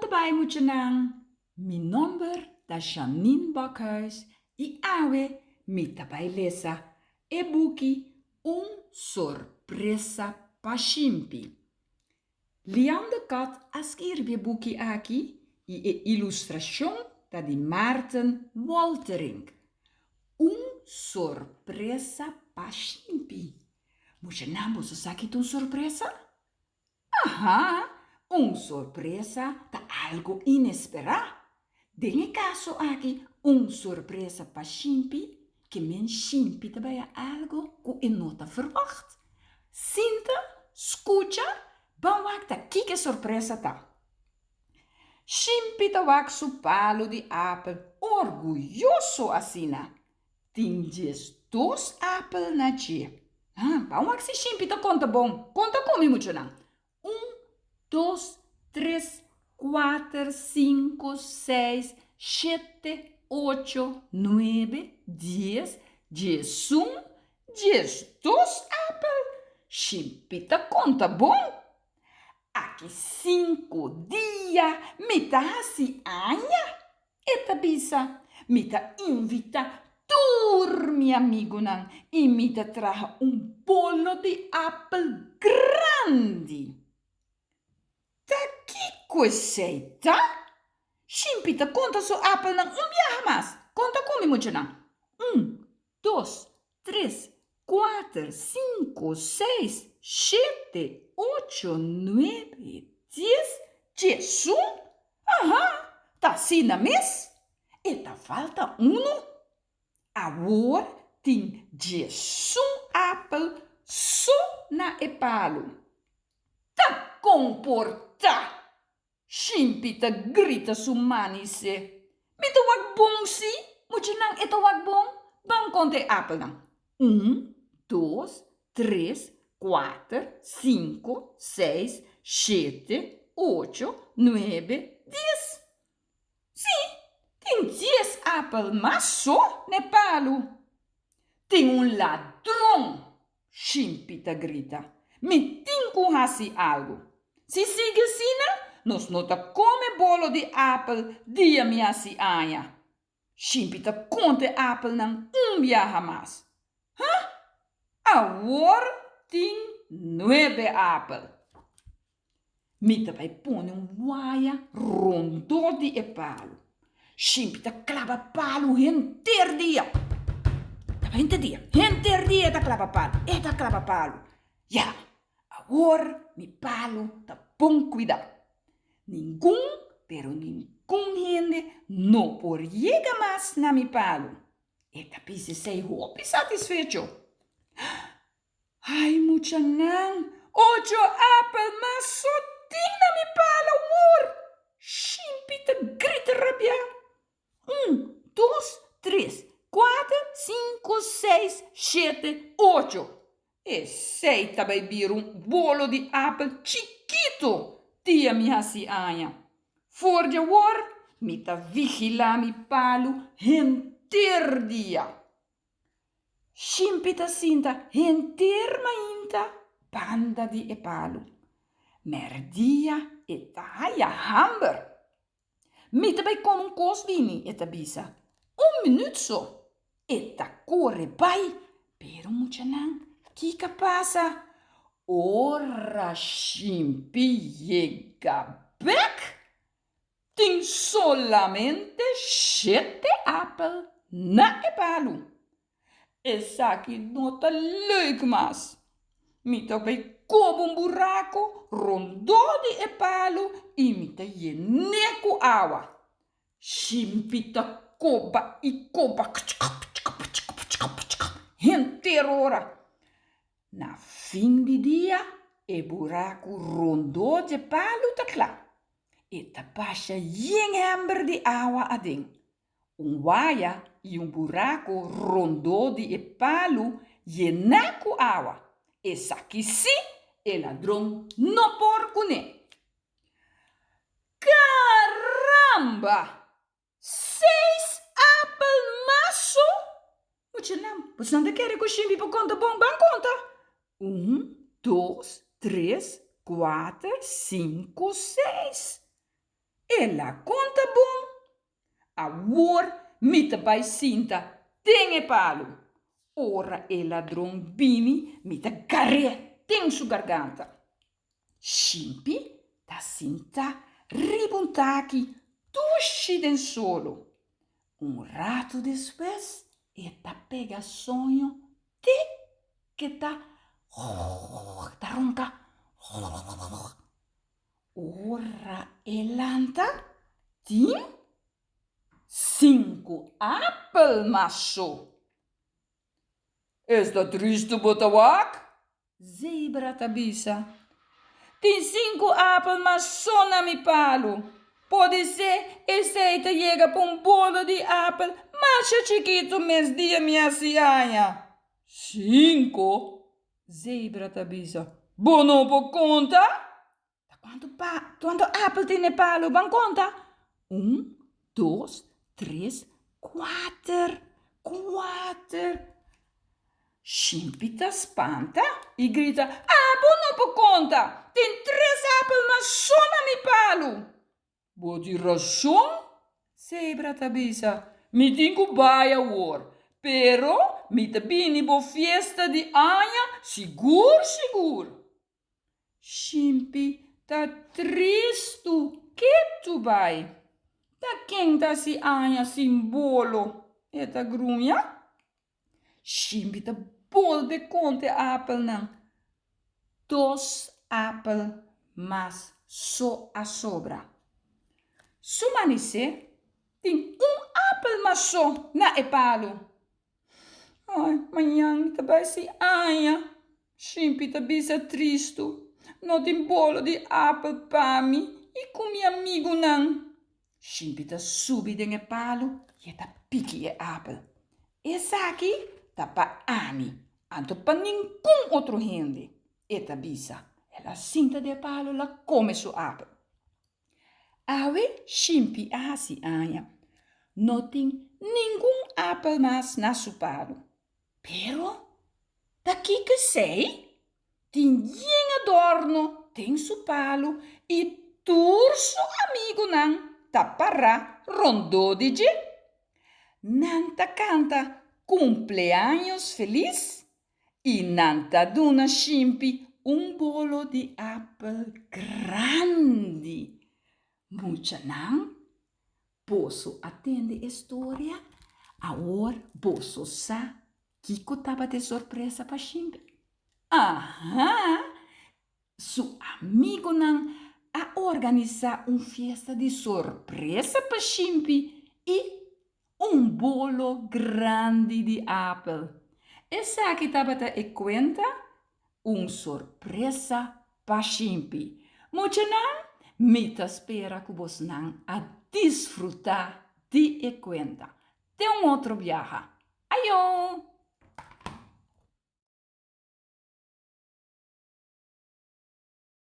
ta bai muchanan? Mi nomber ta Janine Bakhuis i awe mi ta bai lesa e buki Un sorpresa pa Shimpi. Lian de Kat a skirbi e buki aki i e ilustrashon ta di Maarten Wolterink. Un sorpresa pa Shimpi. Muchanan boso sa ki ta un sorpresa? Aha! Un sorpresa ta algu inesperá. Den e kaso aki, un sorpresa pa Shimpi, ke men Shimpi ta bai a algu ku e no ta ferwagt. Sinta, skucha, ban wak ta kiko e sorpresa ta. Shimpi ta wak su palu di apel orguyoso asina. Tin 12 apel na dje. Ah, ban wak si Shimpi ta konta bon. Konta ku mi, muchanan. Un, dos, tres, kuater, sinku, seis, shete, ocho, nuebe, dies, 11, 12 apel. Shimpi ta konta bon. Aki sinku dia mi ta hasi aña. E ta bisa, Mi ta invitá tur mi amigunan i mi ta traha un bolo di apel grandi. Ta kiko esei ta? Shimpi ta konta su apelnan un biaha mas. Konta ku mi, muchanan. Un, dos, tres, kuater, sinku, seis, shete, ocho, nuebe, dies, 11. Aha, ta asina mes. E ta falta unu. Awor tin 11 apel so na e palu. Ta komportá! Shimpi ta grita su manise. Mi ta wak bon si, muchanan e ta wak bon. Ban konta e apelnan. Un, dos, tres, kuater, sinku, seis, shete, ocho, nuebe, dies. Si, tin dies apel mas so n'e palu. Tin un ladron! Shimpi ta grita. Mi tin ku hasi algu. Si sigui asina, nos no ta kome bolo di apel dia mi hasi aña. Shimpi ta konta e apelnan un biaha mas. Huh! Awor tin nuebe apel. Mi ta bai pone un waya rondó di e palu. Shimpi ta klaba palu henter dia. Ta bai henter dia, henter dia e ta klaba palu, e ta klaba palu. Ya, awor mi palu ta bon kuidá. Ningun, pero ningun hende no por yega mas na mi palu. E ta bisa esei hopi satisfecho. Ai muchanan, ocho apel mas so tin na mi pala awor! Shimpi ta grita rabiá. Un, dos, tres, kuater, sinku, seis, shete, ocho! Esei ta bai bira un bolo di apel chikitu dia mi hasi aña. For di awor mi ta vigilá mi palu henter dia. Shimpi ta sinta henter mainta banda di e palu. Mèrdia e ta haya hamber. Mi ta bai kome un kos bini, e ta bisa. Un minüt so. E ta kore bai, pero muchanan, kiko a pasa? Ora Shimpi yega bèk, Tin solamente shete apel na e palu. Esaki no ta leuk mas. Mi ta bai koba un buraku rondó di e palu i mi ta yen'é ku awa. Shimpi ta koba i koba henter ora. Na fin di dia e buraku rondó dje palu ta kla. E ta basha yen hèmber di awa aden. Un waya i un buraku rondó di e palu yená ku awa. Esaki sí e ladron no por kuné. Karamba! Seis apel maso? Muchanan, boso nan ta kere ku Shimbi por konta bon? Ban konta! Un, dos, tres, kuater, sinku, seis. El a konta bon. Awor mi ta bai sinta den e palu. Ora e ladron bini, mi ta gar'é den su garganta. Shimpi ta sinta riba un taki dushi den solo. Un ratu despues e ta pega soño te ke ta ta ronka. Ora e lanta tin sinku apel mas so. Esta tristu bo ta wak? Zebra ta bisa. Tin sinku apel mas so na mi palu. Podisé esei ta yega pa un bolo di apel masha chikitu mes dia mi hasi aña. Sinku? Zebra ta bisa. Bo no por konta? Ta kuantu pa, kuantu apel tin e palu? Ban konta. Un, dos, tres, kuater, kuater. Shimpi ta spanta i grita, Abo no por konta! Tin tres apel mas so na mi palu! Bo tin rason, Zebra ta bisa. Mi tin ku bai awor, pero mi ta bini bo fiesta di aña sigur sigur. Shimpi ta tristu ketu bai. Ta ken ta hasi aña sin bolo? E ta gruña. Shimpi ta bolbe konta e apelnan. Dos apel mas so a sobra. Su manisé tin un apel mas so na e palu. Ai, mañan mi ta bai si aña, Shimpi ta bisa tristu. No tin bolo di apel pa mi i ku mi amigunan. Shimpi ta subi den e palu i e ta piki e apel. Esaki ta pa ami, anto pa ningun otro hende, e ta bisa. El a sinta den e palu, el a kome su apel. Awe Shimpi a hasi aña. No tin ningun apel mas na su palu. Pero, ta kiko esei? Tin yen adorno den su palu i tur su amigunan ta pará rondó di dje. Nan ta kanta kumpleaños felis i nan ta duna Shimpi un bolo di apel grandi. Muchanan, boso a tende e storia? Awor boso sa kiko tabata e sorpresa pa Shimpi? Aha! Su amigunan a organisá un fiesta di sorpresa pa Shimpi i un bolo grandi di apel. Esaki tabata e kuenta Un sorpresa pa Shimpi. Muchanan, mi ta spera ku bosnan a disfrutá di e kuenta. Te un otro biaha. Ayo!